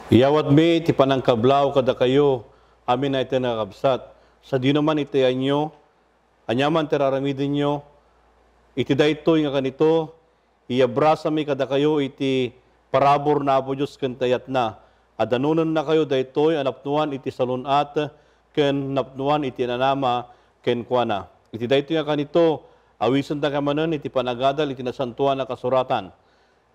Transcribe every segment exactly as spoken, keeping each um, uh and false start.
Iyawatmi ti panangkablaw kadakayo, amin a iti nakakabsat. Sadino man iti ayanyo, aniaman ti raramidenyo, iti daytoy nga kanito, iyabrasami kadakayo iti parabur na Apo Dios ken ti ayatna. Adanonennakayo daytoy a napnoan iti salun-at ken napnoan iti nanama kenkuana. Iti daytoy nga kanito, awisenda kamanen iti panagadal iti nasantoan a kasuratan.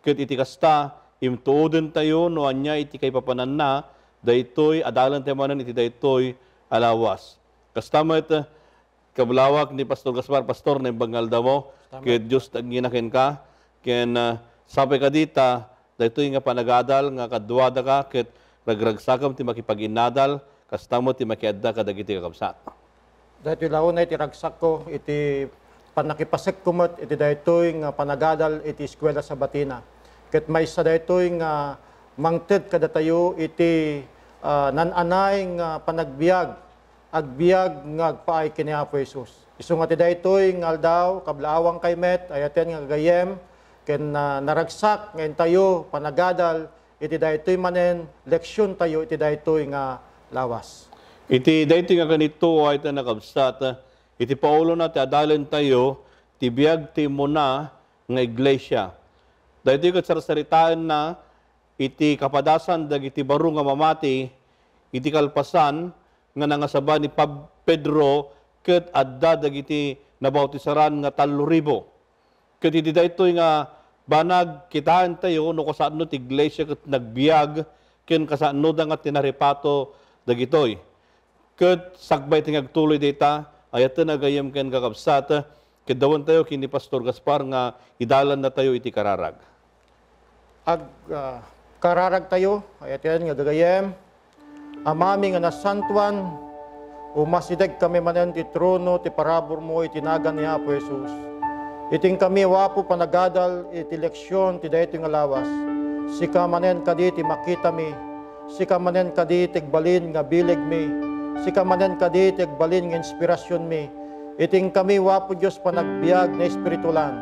Ket iti kasta, imtuodentayo no ania iti kaipapananna, daytoy, adalentayo manen iti daytoy a lawas. Kasta met, kablawak ni Pastor Gaspar, Pastor, naimbag nga aldawmo, ket Dios tagngina kenka, ken, ah, sapay kadi ta, daytoy nga panagadal nga kaduadaka, ket ragragsakem ti makipag-innadal, kasta met ti makiadda kadagiti kakabsat. Daytoy la unay ti ragsakko iti pannakipasekko met iti daytoy nga panagadal iti Eskuela Sabatina. Ket maysa daytoy nga mangted kadatayo iti, ah, naan-anay nga panagbiag, agbiag nga agpaay ken ni Apo Jesus. Isu nga ti daytoy nga aldaw, kablaawangkay met, ayaten nga gagayyem, ken, ah, naragsak nga intayo panagadal iti daytoy manen leksiontayo iti daytoy nga lawas. Iti daytoy nga kanito, ayaten a kabsat, iti paulona ti adalentayo ti biag ti immuna nga iglesia. Daytoy ket sarsaritaenna iti kapadasan dagiti baro nga mamati iti kalpasan nga nangasaba ni Pab-, Pedro ket adda dagiti nabautisaran nga tallo ribu. Ket iti daytoy nga banag, kitaentayo no kasano ti iglesia ket nagbiag ken kasanoda nga tinaripato dagitoy. Ket sakbay ti nga agtuloy dayta, ayaten a gayyem ken kakabsat, ket dawentayo ken ni Pastor Gaspar nga idalannatayo iti kararag. Ag-, ah, kararagtayo, ayaten nga gagayyem. Amami nga nasantoan, umasidegkami manen ti trono ti paraburmo iti nagan ni Apo Jesus. Itingkami, Apo, panagadal iti leksion ti daytoy nga lawas. Sika manen kadi ti makitami, sika manen kadi ti agbalin nga bilegmi, sika manen kadi ti agbalin nga inspirasionmi. Itingkami, Apo Dios, panagbiag nga espiritulan.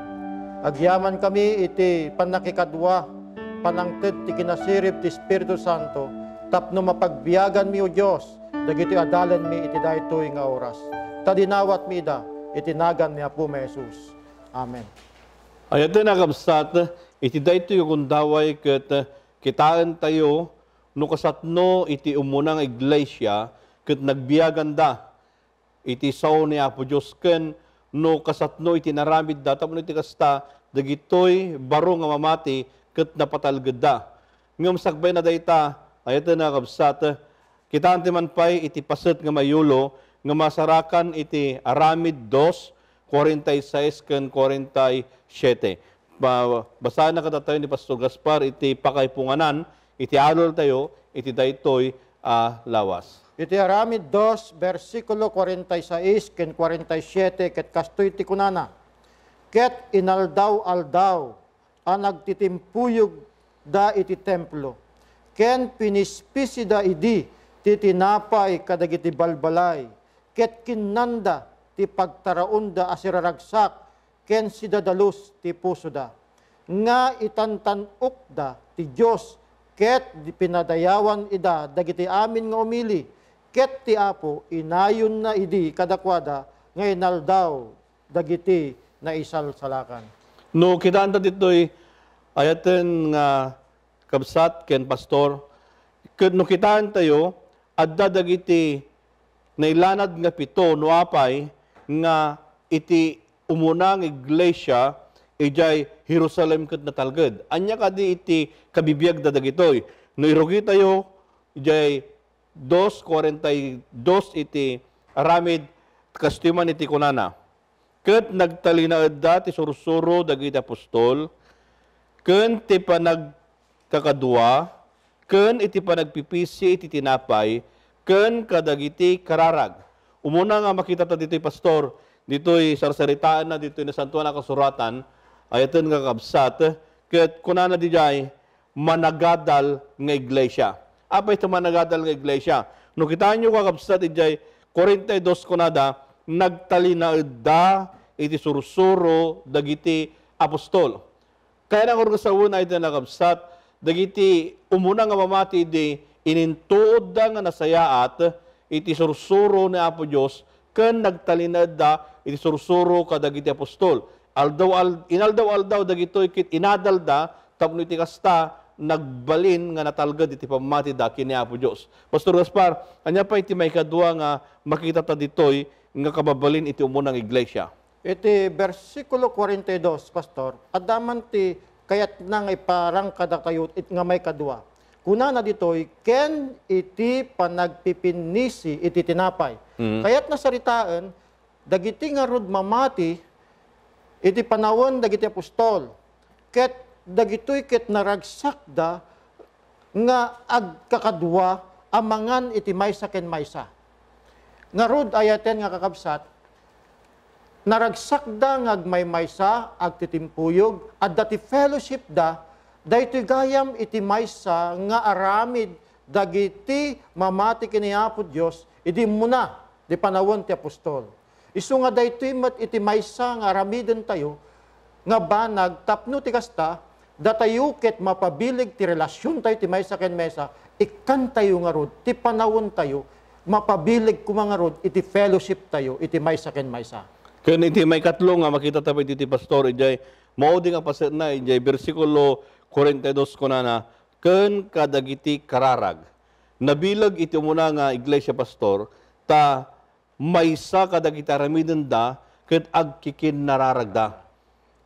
Agyamankami iti pannakikadua, panangted ti kinasirib ti Espiritu Santo, tapno mapagbiaganmi, O Dios, dagiti adalanmi iti daytoy nga oras. Ta dinawatmi ida iti nagan ni Apomi a Jesus. Amen. Ayaten a kabsat, iti daytoy nga gundaway ket kitaentayo no kasatno iti umuna nga iglesia ket nagbiaganda iti sao ni Apo Dios ken no kasatno iti naramidda tapno iti kasta, dagitoy baro nga mamati ket napatalgedda. Ngem sakbayna dayta, ayaten a kabsat, kitaentayo man pay iti paset nga mayulo nga masarakan iti Aramid dos, kuarenta y seis ken kuarenta y siete. Ba-, basaenna kadatayo ni Pastor Gaspar iti pakaipunganan iti alultayo iti daytoy a lawas. Iti Aramid dos, bersikulo kuarenta y seis ken kuarenta y siete, ket kastoy ti kunana, Ket inaldaw-aldaw a nagtitimpuyogda iti templo, ken pinispisida idi ti tinapay kadagiti balbalay, ket kinnanda ti pagtaraonda a siraragsak ken sidadalus ti pusoda, nga itantan-okda ti Dios, ket pinadayawan ida dagiti amin nga umili, ket ti Apo inayonna idi kadakuada nga inaldaw dagiti naisalsalakan. No kitaanta ditoy, ayaten nga kabsat ken pastor, ket no kitaentayo, adda dagiti nailanad nga pito no apay nga iti umuna nga iglesia idiay Jerusalem ket natalged. Ania kadi iti kabibiagda dagitoy? No irugitayo idiay dos kuarenta y dos iti aramid, kastoy man iti kunana, Ket nagtalinaedda ti sursuro dagiti apostol, ken ti panagkakadua, ken iti panagpipisi iti tinapay, ken kadagiti kararag. Umuna nga makitata ditoy, pastor, ditoy sarsaritaenna, ditoy Nasantoan a Kasuratan, ayaten nga kabsat, ket kunana didiay, managadal nga iglesia. Apay ti managadal nga iglesia? No kitaenyo, kakabsat, idiay kuarenta y dos kunada, nagtalinaedda iti sursuro dagiti apostol. Kayatna nga sawen, ayaten a kabsat, dagiti umuna nga mamati idi inintuodda nga nasayaat iti sursuro ni Apo Dios ken nagtalinaedda iti sursuro kadagiti apostol. Aldaw-al-, inaldaw-aldaw dagitoy ket inadalda tapno iti kasta, nagbalin nga natalged iti pammatida ken ni Apo Dios. Pastor Gaspar, ania pay ti maikadua nga makitata ditoy nga kababalin iti umuna nga iglesia? Iti bersikulo kuarenta y dos, Pastor, adda man ti kayatna nga iparang kadatayo it-, nga maikadua. Kunana ditoy, ken iti panagpipinnisi iti tinapay. Mm. Kayatna saritaen, dagiti ngarud mamati iti panawen dagiti apostol, ket dagitoy ket naragsakda nga agkakadua a mangan iti maysa ken maysa. Ngarud, ayaten nga kakabsat, naragsakda nga agmaymaysa, agtitimpuyog, adda ti fellowshipda, daytoy gayam iti maysa nga aramid dagiti mamati ken ni Apo Dios idi immuna ti panawen ti apostol. Isu nga daytoy met iti maysa nga aramidentayo nga banag tapno ti kasta, datayo ket mapabileg ti relasiontayo ti maysa ken maysa, ikkantayo ngarud ti panawentayo, mapabileg koma ngarud iti fellowshiptayo iti maysa ken maysa. Ken iti maikatlo nga makitata pay iti Pastor, idiay maudi nga pasetna, idiay bersikulo kuarenta y dos kunana, "Ken kadagiti kararag." Nabileg iti umuna nga iglesia, Pastor, ta maysa kadagiti aramidenda ket agkikinnararagda.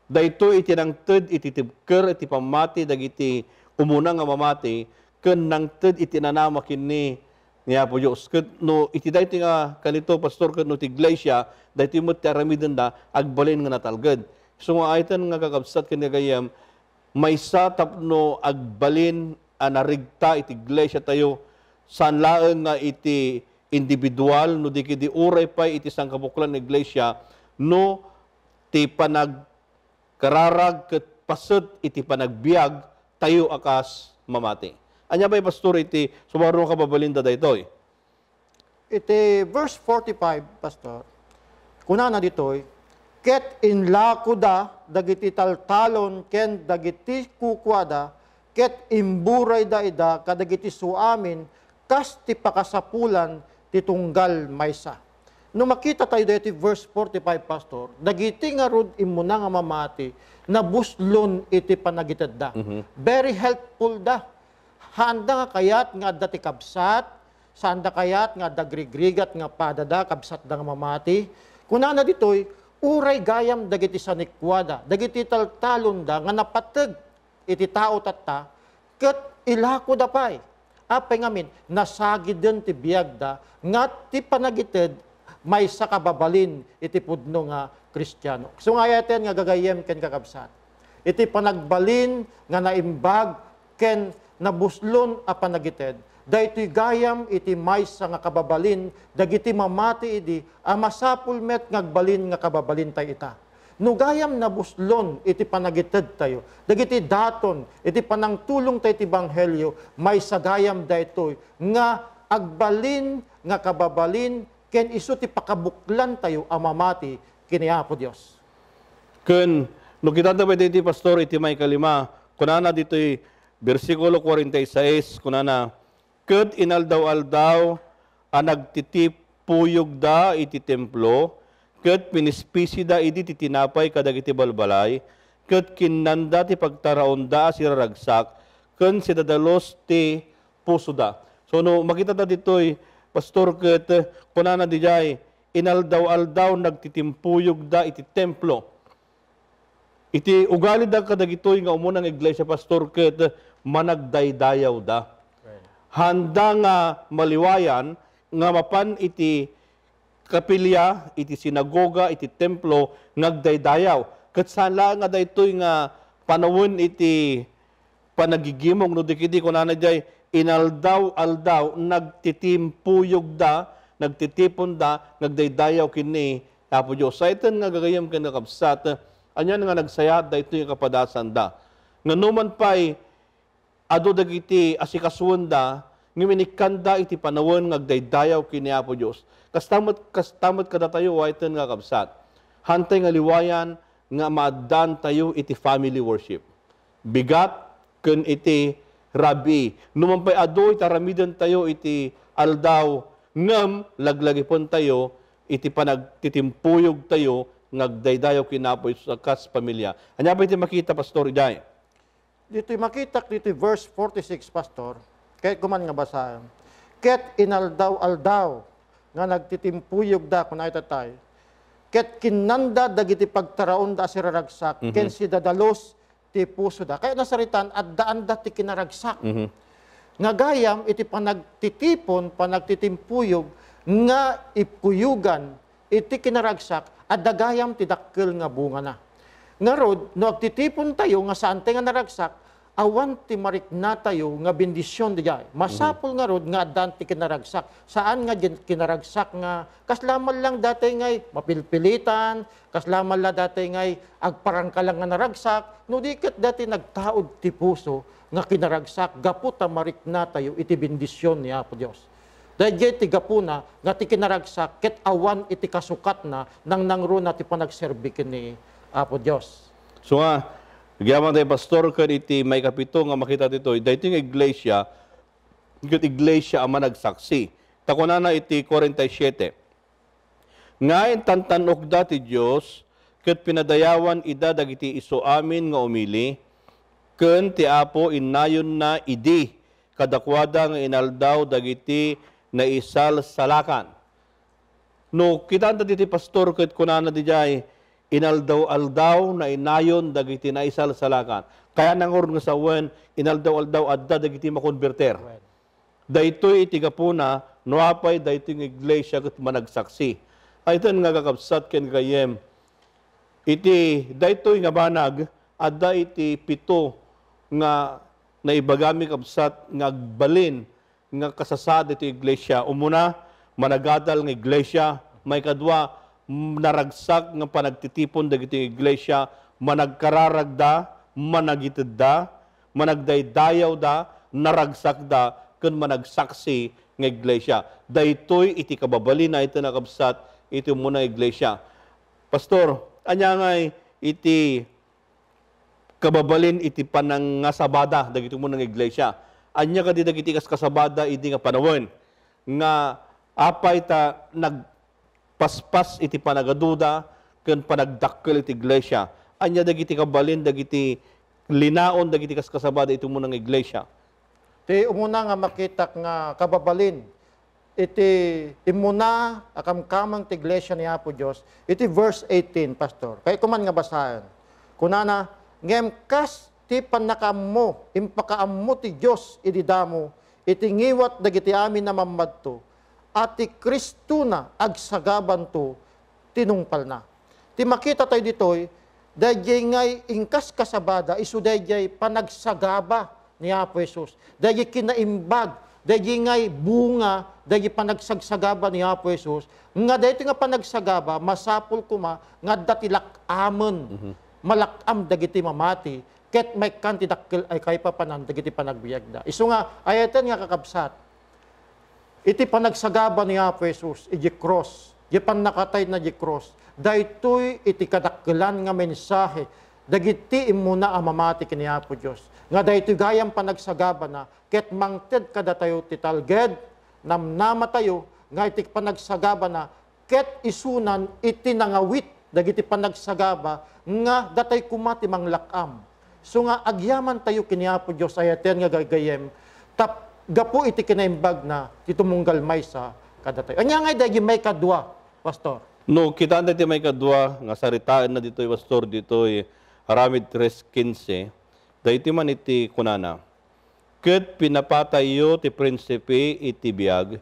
Daytoy iti nangted iti tibker iti pammati dagiti umuna nga mamati ken nangted iti nanama ken ni, ni Apo Dios. Ket no iti daytoy nga kanito, Pastor, ket no ti iglesia, daytoy met ti aramidenda, agbalin nga natalged. Isu nga ayten nga kakabsat ken gagayyem, maysa tapno agbalin a narigta iti iglesiatayo, saan laeng nga iti individual, no di ketdi uray pay iti sangkabuklan nga iglesia, no ti panagkararag ket paset iti panagbiag tayo a kas mamati. Ania pay, Pastor, iti sumaruno nga kababalinda daytoy? Iti verse forty-five, Pastor, kunana ditoy, "Ket inlakoda dagiti taltalon ken dagiti kukuada, ket imburayda ida kadagiti suamin kas ti pakasapulan ti tunggal maysa." No makitatayo daytoy verse forty-five, Pastor, dagiti ngarud immuna nga mamati, nabuslon iti panagitedda. Mhm. Very helpful da. Haanda nga kayat nga adda ti kabsat, saanda kayat nga adda grigrigat nga padada, kabsatda nga mamati. Kunana ditoy, uray gayam dagiti sanikuada, dagiti taltalonda nga napateg iti tao tatta, ket ilakoda pay. Apay ngamin, nasagiden ti biagda nga ti panagited maysa kababalin iti pudno nga Kristiano. Isu nga ayaten nga gagayyem ken kakabsat, iti panagbalin nga naimbag ken nabuslon a panagited, daytoy gayam iti maysa nga kababalin dagiti mamati idi a masapul met nga agbalin nga kababalintay ita. No gayam nabuslon iti panagitedtayo, dagiti daton iti panangtulongtayo iti ebanghelio, maysa gayam daytoy nga agbalin nga kababalin ken isu ti pakabuklantayo a mamati ken ni Apo Dios. Ken no kitanta pay daytoy, Pastor, iti maikalima, kunana ditoy bersikulo kuarenta y seis, kunana, "Ket inaldaw-aldaw a nagtitipuyogda iti templo, ket pinispisida idi ti tinapay kadagiti balbalay, ket kinnanda ti pagtaraonda a siraragsak, ken sidadalus ti pusoda." So, no makitata ditoy, Pastor, ket kunana didiay, "Inaldaw-aldaw nagtitimpuyogda iti templo." Iti ugalida kadagitoy nga umuna nga iglesia, Pastor, ket managdaydayawda. Amen. Haanda nga maliwayan nga mapan iti kapilya, iti sinagoga, iti templo nga agdaydayaw. Ket saan laeng nga daytoy nga panawen iti panagigimong, no di ketdi kunana diay, "Inaldaw-aldaw nagtitimpuyogda, nagtitiponda, nga agdaydayaw ken ni Apo Dios." Sa iten nga gagayyem ken kakabsat, anian nga nagsayaat daytoy nga kapadasanda. Nga numan pay, adu dagiti asikasuenda, ngem inikkanda iti panawen nga agdaydayaw ken ni Apo Dios. Kasta met, kasta met kadatayo, iten nga kakabsat. Haantay nga liwayan nga maaddaantayo iti family worship. Bigat ken iti Rabii. No man pay adu iti aramidentayo iti aldaw, ngem laglagipentayo iti panagtitimpuyogtayo nga agdaydayaw ken Apo Jesus a kas pamilia. Ania pay ti makita, Pastor, idiay? Ditoy makitak ditoy verse forty-six, Pastor. Kayatko man nga basaen. Ket inaldaw-aldaw nga nagtitimpuyogda, kuna ita tay, ket kinnanda dagiti pagtaraonda a siraragsak, Mhm. ken sidadalus ti pusoda. Kayat nasaritaan, addaanda ti kinaragsak. Mhm. Nga gayam iti panagtitipon, panagtitimpuyog nga ipuyugan iti kinaragsak, adda gayam ti dakkel nga bungana. Ngarud, no agtitipontayo nga saantay nga naragsak, awan ti mariknatayo nga bendision diay. Masapul Mhm. ngarud nga addaan ti kinaragsak. Saan nga gin-, kinaragsak nga kasla man lang dati ngay mapilpilitan, kasla man la dati ngay agparangkalang nga naragsak, no di ket dati nagtaud ti puso nga kinaragsak gapu ta mariknatayo iti bendision ni Apo Dios. Daydiay ti gapuna nga ti kinaragsak ket awan iti kasukatna, nangnangruna ti panagserbi ken ni Apo Dios. So nga, agyamanak, Pastor, ken iti maikapito nga makita ditoy, daytoy nga iglesia, ket iglesia a managsaksi. Ta kunana iti forty-seven, nga intantan-okda ti Dios, ket pinadayawan ida dagiti isu amin nga umili, ken ti Apo innayonna idi kadakuada nga inaldaw dagiti naisalsalakan. No, kitaanta ditoy, Pastor, ket kunana didiay, inaldaw-aldaw nainayon dagiti naisalsalakan. Kayatna ngarud nga sawen, inaldaw-aldaw adda dagiti makonbertir. Amen. Daytoy iti gapuna, no apay daytoy nga iglesia ket managsaksi. Ayten nga kakabsat ken gayyem, iti daytoy nga banag, adda iti pito nga naibagami, kabsat, nga agbalin nga kasasaad iti iglesia. Umuna, managadal nga iglesia. Maikadua, m-, naragsak nga panagtitipon dagiti iglesia. Managkararagda, managitedda, managdaydayawda, naragsakda, ken managsaksi nga iglesia. Daytoy iti kababalin a iti nakabsat iti umuna nga iglesia. Pastor, ania ngay iti kababalin iti panangasabada dagiti umuna nga iglesia? Ania kadi dagiti kaskasabada idi nga panawen nga apay ta nagpaspas iti panagaduda ken panagdakkel iti iglesia? Ania dagiti kabalin dagiti linaon dagiti kaskasabada iti umuna nga iglesia? Ti umuna nga makitak nga kababalin iti immuna a kamkameng ti iglesia ni Apo Dios, iti verse eighteen, Pastor. Kayatko man nga basaen. Kunana, "Ngem kas ti pannakaammo, impakaammo ti Dios idi damo, iti ngiwat dagiti amin a mammadto, a ti Cristona agsagabanto ti nungpalna." Ti makitatayo ditoy, daydiay ngay inkaskasabada, isu daydiay panagsagaba ni Apo Jesus. Daydiay kinaimbag, daydiay ngay bunga, daydiay panagsagsagaba ni Apo Jesus, nga daytoy nga panagsagaba, masapul koma nga adda ti lak-amen. Mhm. Malak-am dagiti mamati, ket maikkan ti dakkel a kaipapanan dagiti panagbiagda. Isu nga, ay-ayaten nga kakabsat, iti panagsagaba ni Apo Jesus idiay krus, diay pannakatayna idiay krus, daytoy iti kadakkelan nga mensahe dagiti immuna a mamati ken ni Apo Dios, nga daytoy gayam panagsagabana ket mangted kadatayo ti talged, namnamatayo nga iti panagsagabana ket isunan iti nangawit dagiti panagsagaba nga datay koma ti manglak-am. So nga agyamantayo ken ni Apo Dios, ay-ayaten nga gagayyem, tap-, gapu iti kinaimbagna ti tumunggal maysa kadatayo. Ania ngay daydi maikadua, Pastor? No, kitaen ti maikadua nga saritaenna ditoy, Pastor, ditoy Aramid tres quince, daytoy man iti kunana, "Ket pinapatayyo ti prinsipe iti biag,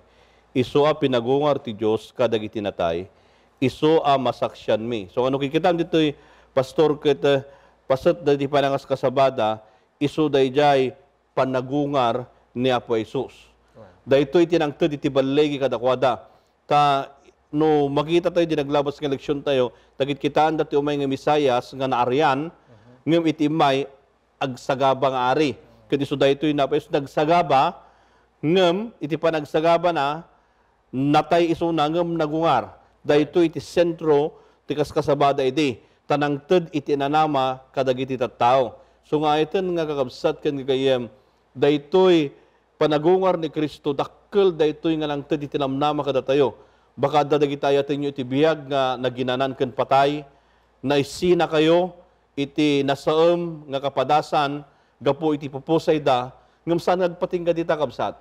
isu a pinagungar ti Dios kadagiti natay, isu a masaksianmi." So, ano kikitaem ditoy, Pastor, ket, eh, paset dagiti panangaskasabada, isu daydiay panagungar ni Apo Jesus. Amen. Daytoy ti nangted iti balligi kadakuada. Ta no makita tayo di naglabas nga leksion tayo, dagiti kitaen dati umay nga Mesias nga naarian, Mhm. ngem iti immay agsagaba nga ari. Ket isu daytoy ni Apo Jesus nagsagaba, ngem iti panagsagabana, natay isuna ngem nagungar. Daytoy iti sentro ti kaskasabada idi, ta nangted iti nanama kadagiti tattao. So nga iten nga kakabsat ken gagayyem, Daytoy panagungar ni Cristo, dakkel daytoy nga nangted iti namnama kadatayo. Baka adda dagiti ayatenyo iti biag nga naginanan ken patay, naisinakayo iti nasaem nga kapadasan gapu iti pupusayda, ngem saan nga agpatingga dita, kabsat.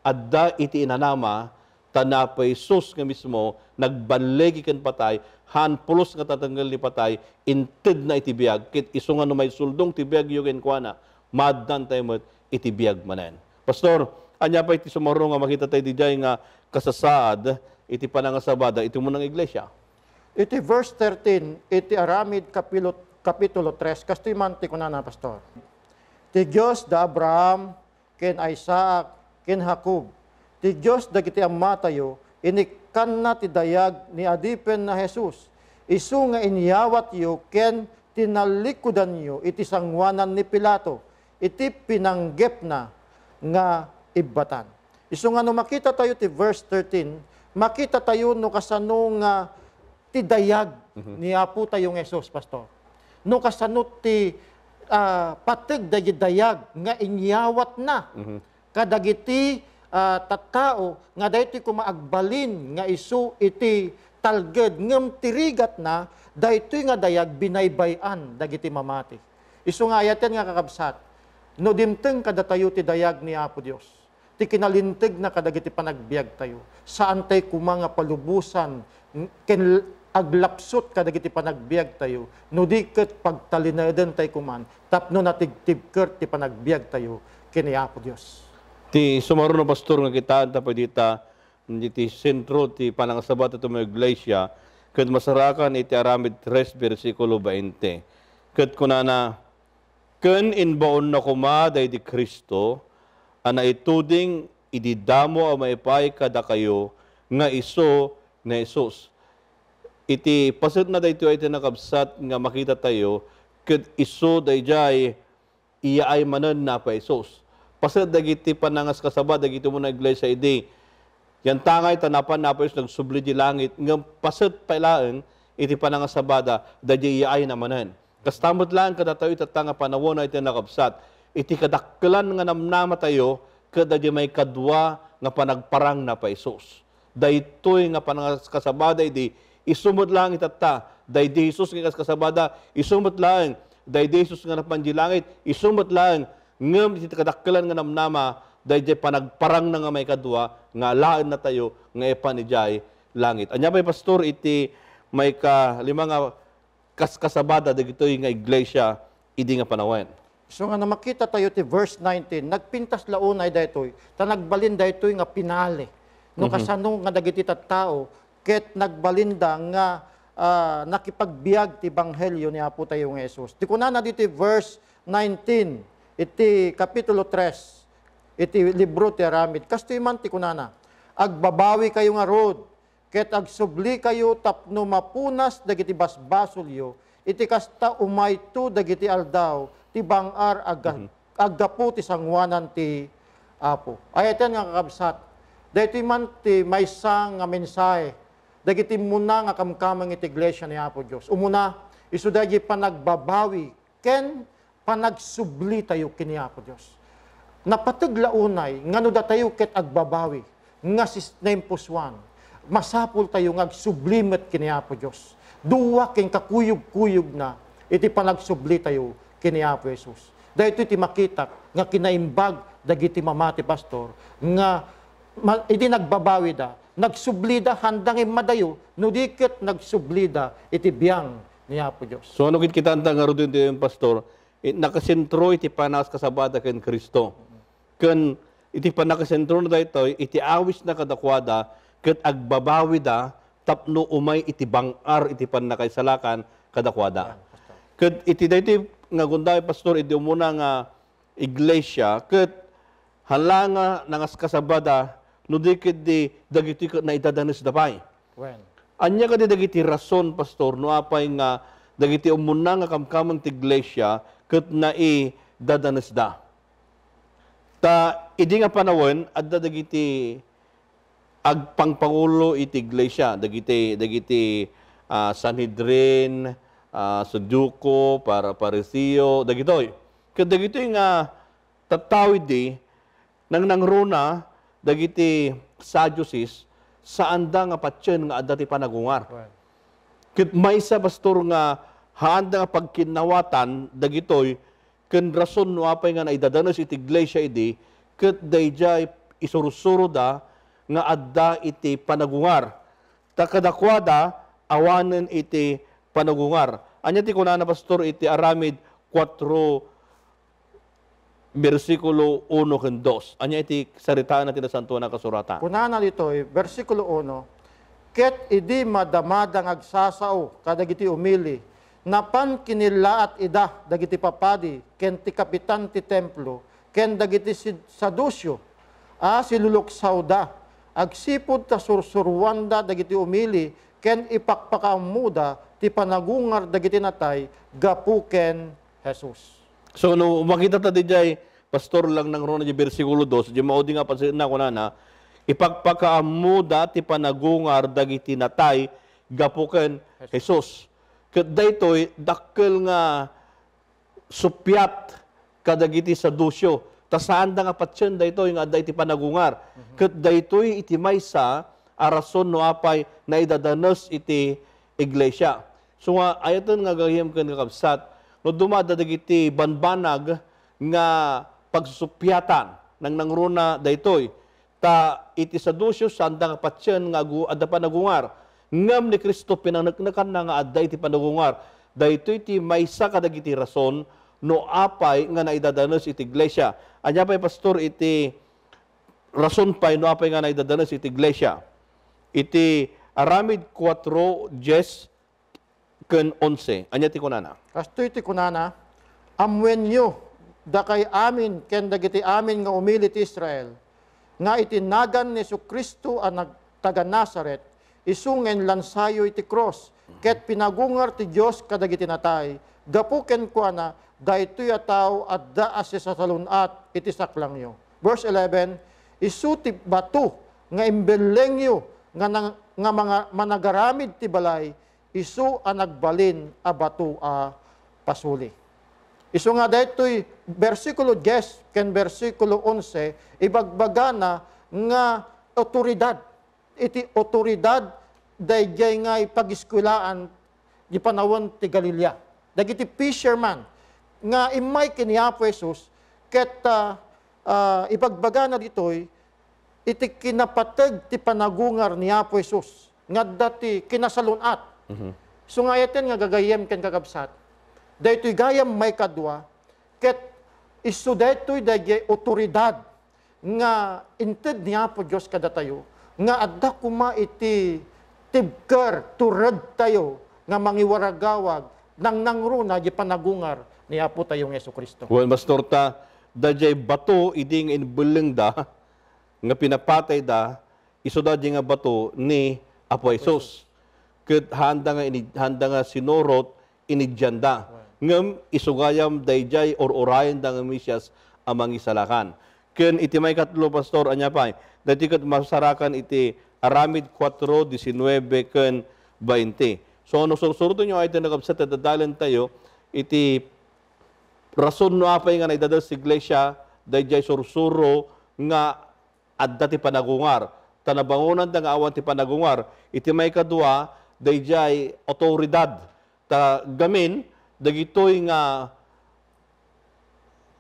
Adda iti inanama, ta ni Apo Jesus nga mismo nagballig ken patay, haan pulos nga tatengngel ni patay, intedna iti biag, ket isu nga no maisuldong ti biagyo kenkuana, maaddantay met iti biag manen. Pastor, ania pay ti sumaruno nga makita tayo didiay nga kasasaad iti panangasabada iti umuna nga iglesia? Iti verse thirteen, iti Aramid kapilo-, kapitulo tres, kastoy man ti kunana, Pastor. Ti Dios da Abraham, ken Isaac, ken Jacob, ti Dios dagiti ammatayo, inikkanna ti dayag ni adipen a Jesus, isu nga inyawatyo ken tinallikudanyo iti sangoanan ni Pilato, iti pinanggepna nga ibbatan. Isu nga no makitatayo ti verse thirteen, makitatayo no kasano nga ti dayag Mhm. ni Apo tayo nga Jesus, Pastor. No kasano ti, ah, pateg dagiti dayag nga inyawatna Mhm. kadagiti, ah, tattao nga daytoy koma agbalin nga isu iti talged, ngem ti rigatna, daytoy nga dayag binaybay-an dagiti mamati. Isu nga ayaten nga kakabsat, no dimteng kadatayo ti dayag ni Apo Dios, ti kinalintegna kadagiti panagbiagtayo, saantay koma nga palubosan ken aglapsut kadagiti panagbiagtayo, no di ket pagtalinaedentay koman tapno natigtibker ti panagbiagtayo ken ni Apo Dios. Ti sumaruno, Pastor, nga kitaan ta pay dita, iti sentro ti panangasabada ti iglesia, ket masarakan iti Aramid tres, bersikulo veinte. Ket kunana, Ken imbaonna koma daydi Cristo a naituding idi damo a maipaay kadakayo nga isu ni Jesus. Iti pasetna daytoy ay ti nakabsat nga makitatayo ket isu daydiay iyaay manen ni Apo Jesus. Paset dagiti panangaskasaba dagiti umuna iglesia idi yantangay ta napan ni Apo Jesus nagsubli di langit, ngem paset pay laeng iti panangasabada daydiay iyaayna manen. Kasta met laeng kadatayo itatta nga panawen ay ti nakabsat iti kadakkelan nga namnamatayo ket daydi maikadua nga panagparang ni Apo Jesus. Daytoy nga panangkasabada idi isu met laeng itatta, daydi Jesus nga ikaskasabada, isu met laeng, daydi Jesus nga napan di langit, isu met laeng, ngem iti kadakkelan nga namnama, daydi panagparangna nga maikadua nga alaennatayo nga ipan idiay langit. Ania pay, Pastor, iti maikalima nga kaskasabada dagitoy nga iglesia idi nga panawen. So nga namakita tayo ti verse nineteen, nagpintas la unay daytoy, ta nagbalin daytoy nga pinali. No Mhm. kasano nga dagiti tattao ket nagbalinda nga, ah, nakipagbiag ti ebanghelio ni Apo tayo nga Jesus. Ti kunana ditoy verse nineteen, iti kapitulo tres, iti libro ti Aramid, kastoy man ti kunana, "Agbabawi kayo ngarud, ket agsubli kayo tapno mapunas dagiti basbasolyo, iti kasta umayto dagiti aldaw ti bang-ar agga-, Mhm. aggapu ti sangoanan ti Apo." Ayaten nga kakabsat, daytoy man ti maysa nga mensahe dagiti umuna nga kamkameng iti iglesia ni Apo Dios. Umuna, isu dagiti panagbabawi ken panagsublitayo ken ni Apo Dios. Napateg la unay nga no datayo ket agbabawi nga sis-, naimpusoan, masapultayo nga agsubli met ken ni Apo Dios. Dua ken kakuyog-kuyogna iti panagsublitayo ken ni Apo Jesus. Daytoy ti makitak nga kinaimbag dagiti mamati, Pastor, nga ma-, idi nagbabawida, nagsublida, haanda nga immadayo, no di ket nagsublida iti biang ni Apo Dios. So, ano ket kitanta ngarud iti, Pastor, it-, nakasentro iti panakaskasabada ken Cristo. Ken iti pannakasentrona daytoy, iti awisna kadakuada, ket agbabawida tapno umay iti bang-ar iti pannakaisalakan kadakuada. Yan, Pastor. Ket iti daytoy nga gundaway, Pastor, iti umuna nga iglesia, ket hala nga nangaskasabada, no di ketdi dagitoy ket naidadanesda pay. Wen. Ania kadi dagiti rason, Pastor, no apay nga dagiti umuna nga kamkameng ti iglesia ket naidadanesda? Ta idi nga panawen, adda dagiti agpangpangulo iti iglesia, dagiti, dagiti, ah, Sanhedrin, ah, Saduceo, para Fariseo, dagitoy. Ket dagitoy nga tattao idi, nangnangruna dagiti Sadducees, saanda nga patien nga adda ti panagungar. Well. Ket maysa, Pastor, nga haanda nga pagkinnawatan dagitoy ken rason no apay nga naidadanes iti iglesia idi, ket daydiay isursuroda nga adda iti panagungar. Ta kadakuada, awanen iti panagungar. Ania ti kunana, Pastor, iti Aramid kuatro, bersikulo uno ken dos? Ania iti saritaen ti Nasantoan a Kasuratan? Kunana ditoy, bersikulo uno, "Ket idi madamada nga agsasao kadagiti umili, napan kinillaat ida dagiti papadi ken ti kapitan ti templo ken dagiti sid-, Saduceo a siluluksawda, agsipud ta sursuroanda dagiti umili ken ipakpakaammoda ti panagungar dagiti natay gapu ken Jesus." So, no makita ta diay, Pastor, lang nangruna di bersikulo dos, di maudi nga pasenna, kunana, "Ipakpakaammoda ti panagungar dagiti natay gapu ken Jesus." Ket daytoy, dakkel nga suppiat kadagiti Saduceo, ta saanda nga patien daytoy nga adda iti panagungar. Mhm. Ket daytoy iti maysa a rason no apay naidadanes iti iglesia. So nga, ayaten nga gagayyem ken kakabsat, no dumada dagiti banbanag nga pagsusuppiatan, nangnangruna daytoy, ta iti Saduceo, saanda nga patien nga agu-, adda panagungar. Ngem ni Cristo, pinaneknekanna nga adda iti panagungar. Daytoy ti maysa kadagiti rason no apay nga naidadanes iti iglesia. Ania pay, Pastor, iti rason pay no apay nga naidadanes iti iglesia? Iti Aramid kuatro, dies ken onse. Ania ti kunana? Kastoy ti kunana, "Ammoenyo, dakay amin ken dagiti amin nga umili ti Israel, nga iti nagan ni Jesu-Cristo a nag-, taga Nazaret, isu nga inlansayo iti krus, ket pinagungar ti Dios kadagiti natay. Gapu kenkuana, daytoy a tao adda a sisasalun-at iti saklangyo." Verse eleven, "Isu ti bato nga imbellengyo nga nang-, nga manga-, managaramid ti balay, isu a nagbalin a bato a pasuli." Isu nga daytoy bersikulo dies ken bersikulo onse, ibagbagana nga awtoridad. Iti awtoridad daydiay nga ipagiskuelaan di panawen ti Galilea. Dagiti fisherman nga immay ken ni Apo Jesus ket, ah, ah, ibagbagana ditoy, iti kinapateg ti panagungar ni Apo Jesus nga adda ti kinasalun-at. Mhm. So nga ayaten nga gagayyem ken kakabsat, daytoy gayam maikadua, ket isu daytoy daydiay awtoridad nga inted ni Apo Dios kadatayo, nga adda koma iti tibker, turedtayo nga mangiwaragawag nangnangruna di panagungar ni Apo tayo nga Jesu-Cristo. Wen, Pastor, ta daydiay bato idi nga imbellengda, nga pinapatayda, isuda di nga bato ni Apo Jesus. Ket handa nga ini-, handa nga sinurot, iniddianda. Ngem isu gayam daydiay ur-urayenda nga Mesias a Mangisalakan. Ken iti maikatlo, Pastor, ania pay? Daytoy ket masarakan iti Aramid kuatro, disinwebe ken bainte. So, no sursurotenyo ay ti nakabsat, dadalentayo iti rason no apay nga naidadanes ti iglesia, daydiay sursuro nga adda ti panagungar. Ta nabangonanda nga awan ti panagungar. Iti maikadua, daydiay awtoridad. Ta gamin, dagitoy nga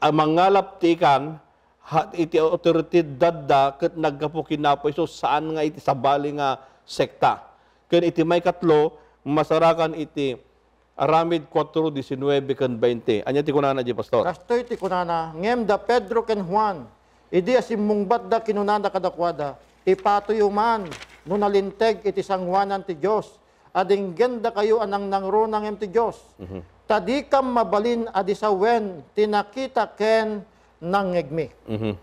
a mangalap ti ikan, ha, iti awtoridadda ket naggapu ken Apo Jesus, saan nga iti sabali nga sekta. Ken iti maikatlo, masarakan iti Aramid kuatro, disinwebe ken bainte. Ania ti kunana di, Pastor? Kastoy ti kunana, ngem da Pedro ken Juan, idi a simmungbatda, kinunada kadakuada, "Ipatoyo man no nalinteg iti sangoanan ti Dios, a dinggenda kayo a nangnangruna ngem ti Dios. Mhm. Ta dikam mabalin a di sawen ti nakita ken nangngegmi." Mhm.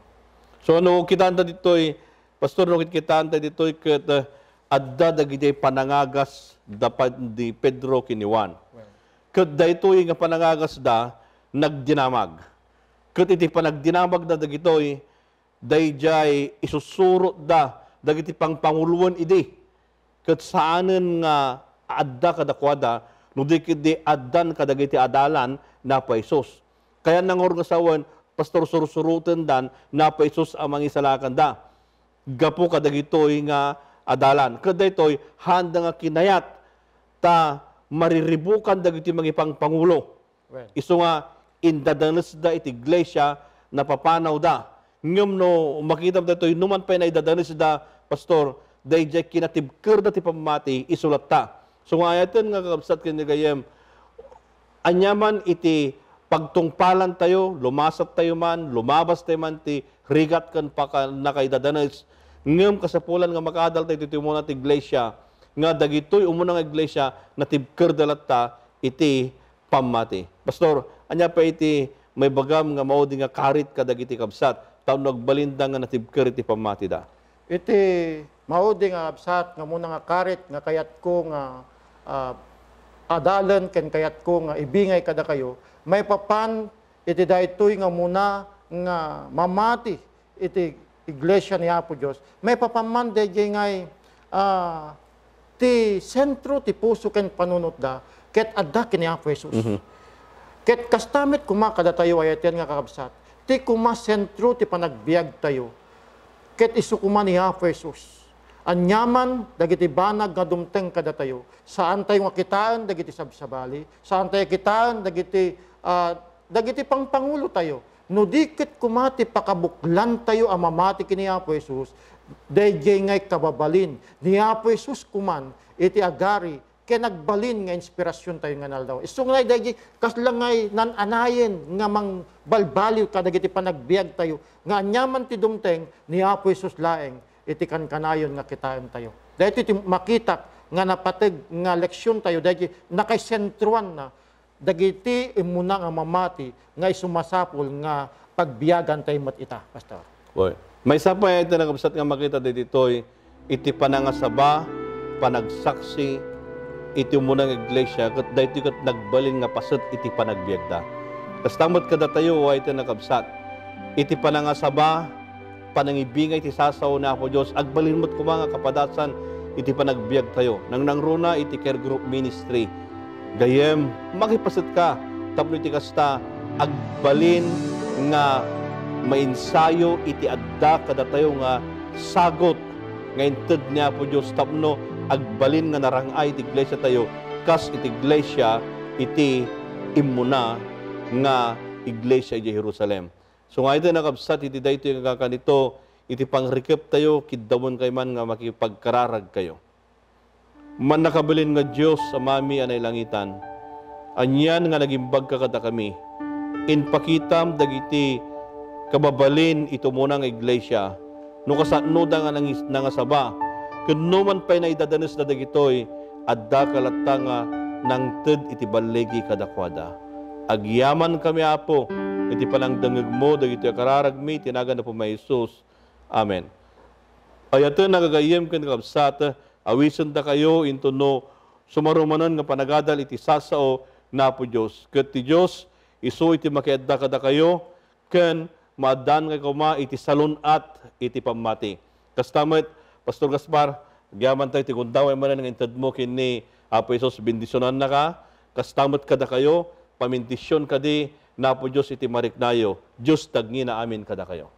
So, no kitaanta ditoy, Pastor, no kitkitaanta ditoy ket, eh, adda dagiti panangagas da pa-, di Pedro ken ni Juan. Well. Ket daytoy nga panangagasda nagdinamag. Ket iti panagdinamagda dagitoy, daydiay isusurotda dagiti pangpanguloen idi, ket saanen nga adda kadakuada, no di ketdi addan kadagiti adalan ni Apo Jesus. Kayatna ngarud nga sawen, Pastor, sursurotendan ni Apo Jesus a mangisalakanda gapu kadagitoy nga adalan. Ket daytoy, haanda nga kinayat ta mariribukan dagiti mangipangpangulo. Well. Isu nga indadanesda iti iglesia, napapanawda. Ngem no makitam daytoy, numan pay naidadanesda, Pastor, daydiay kinatibkerda ti pammati, isu latta. So nga ayaten nga kakabsat ken ni gayyem, aniaman iti pagtungpalantayo, lumasattayo man, lumabastayo man ti rigat ken paka-, nakaidadanes, ngem kasapulan nga makaadaltayo iti umuna ti iglesia, nga dagitoy umuna nga iglesia, natibkerda latta iti pammati. Pastor, ania pay iti maibagam nga maudi nga karit kadagiti kabsat tapno agbalinda nga natibker iti pammatida? Iti maudi nga kabsat nga umuna nga karit nga kayatko nga, ah, adalen ken kayatko nga ibingay kadakayo, maipapan iti daytoy nga umuna nga mamati iti iglesia ni Apo Dios, maipapan man daydiay ngay, ah, ti sentro ti puso ken panunotda ket adda ken ni Apo Jesus. Mhm. Ket kasta met koma kadatayo, ayaten nga kakabsat, ti koma sentro ti panagbiagtayo ket isu koma ni Apo Jesus. Aniaman dagiti banag nga dumteng kadatayo, saantayo nga kitaen dagiti sabsabali, saantayo kitaen dagiti, ah, dagiti pangpangulotayo. No di ket koma ti pakabuklantayo a mamati ken ni Apo Jesus, daydiay ngay kababalin ni Apo Jesus koman iti agari ken agbalin nga inspirasiontayo nga aldaw. Isu nga daydiay kasla ngay nan-anayen nga mangbalbaliw kadagiti panagbiagtayo nga aniaman ti dumteng ni Apo Jesus laeng iti kankanayon nga kitaentayo. Daytoy ti makitak nga napateg nga leksiontayo, daydiay nakaisentroanna dagiti immuna nga mamati nga isu masapul nga pagbiagantayo met ita, Pastor. Oy. Maysa pay iti nakabsat nga makita ditoy iti panangasaba, panagsaksi iti umuna nga iglesia, ket daytoy ket nagbalin nga paset iti panagbiagda. Kasta met kadatayo, iti nakabsat, iti panangasaba, panangibingay ti sasao ni Apo Dios, agbalin met koma nga kapadasan iti panagbiagtayo. Nangnangruna iti care group ministry. Gayyem, makipasetka tapno iti kasta, agbalin nga mainsayo iti adda kadatayo nga sagut nga inted ni Apo Dios tapno agbalin nga narang-ay iti iglesiatayo kas iti iglesia iti immuna nga iglesia idiay Jerusalem. So nga iti nakabsat iti daytoy nga kakanito, iti pangrikeptayo, kiddawenkayo man nga makipagkararagkayo. Mannakabalin nga Dios, Amami a nailangitan, anian nga nagimbagka kadakami, impakitam dagiti kababalin iti umuna nga iglesia, no kasanoda nga nangis-, nangasaba, ken no man pay naidadanesda dagitoy, addaka latta nga nangted iti balligi kadakuada. Agyamankami, Apo, iti panangdengngegmo dagitoy a kararagmi, iti nagan ni Apo Jesus. Amen. Ayaten a gagayyem ken kakabsat, awisendakayo intono sumarumanen nga panagadal iti sasao ni Apo Dios. Ket ti Dios, isu iti makiadda kadakayo, ken maaddaan nga koma iti salun-at iti pammati. Kasta met, Pastor Gaspar, agyamantayo ti gundaway manen nga intedmo ken ni Apo Jesus, bendisionannaka. Kasta met kadakayo, pamendisyon kadi ni Apo Dios iti mariknayo. Dios dagingna amin kadakayo.